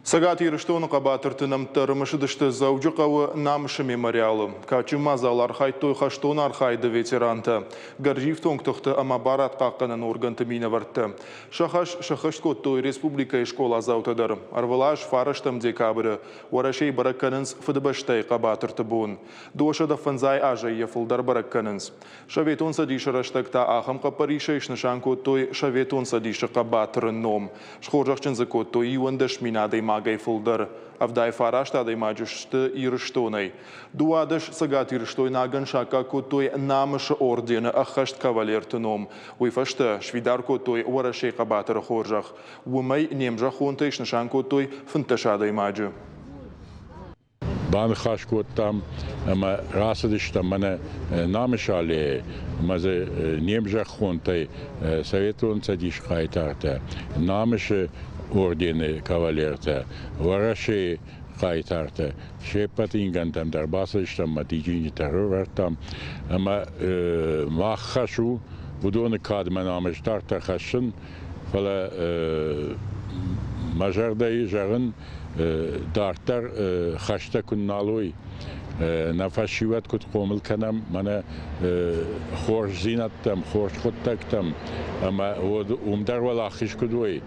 Цӕгат Ирыстоны хъӕбатырты нӕмттӕ рымысыдысты Дзӕуджыхъӕуы Намысы мемориалы. Кадджын мадзалы архайдтой хӕстон архайды ветерантӕ, гӕрзифтонг тыхты ӕмӕ барадхъахъхъӕнӕн органты минӕвӕрттӕ. Сӕ хӕс сӕххӕст кодтой республикӕйы скъоладзаутӕ дӕр. Ӕрвылаз фарӕстӕм декабры Уӕрӕсейы бӕрӕг кӕнынц Фыдыбӕстӕйы хъӕбатырты бон. 250 азӕй йӕ фылдӕр бӕрӕг кӕнынц. Советон Цӕдисы рӕстӕг та ахӕм хъӕппӕрисӕй снысан кодтой Советон Цӕдисы хъӕбатыры ном. Схорзӕхджын дзы кодтой 11 000 адӕймагӕй фылдӕр. 79 адӕймаджы сты Ирыстонӕй. 12 цӕгатирыстойнагӕн саккаг кодтой Намысы ордены ӕххӕст кавалерты ном. Уый фӕстӕ сфидар кодтой Уӕрӕсейы хъӕбатыры хорзӕх. Уымӕй не мзӕххонтӕй снысан кодтой 15 адӕймаджы. Баныхас кодтам ӕмӕ рацыдыстӕм мӕнӕ Намысы аллейӕ ӕмӕ дзы не мзӕххонтӕй Советон Цӕдисы хъайтартӕ, Намысы ордены кавалертӕ, Уӕрӕсейы хъайтартӕ се ппӕт ингӕнтӕм дӕр бацыдыстӕм ӕмӕ дидинджытӕ ӕрӕвӕрдтам. Ӕмӕ мах хӕс у уыдоны кадмӕ намыс дарддӕр хӕссын, фӕлӕ мӕ зӕрдӕйы зӕгъын, дарддӕр хӕстӕ куы нал уой, нӕ фӕсивӕд куыд хъомыл кӕнӕм, мӕнӕ хорздзинӕдтӕм, хорз хъуыддӕгтӕм, ӕмӕ уым дӕр уӕлахиз куыд уой.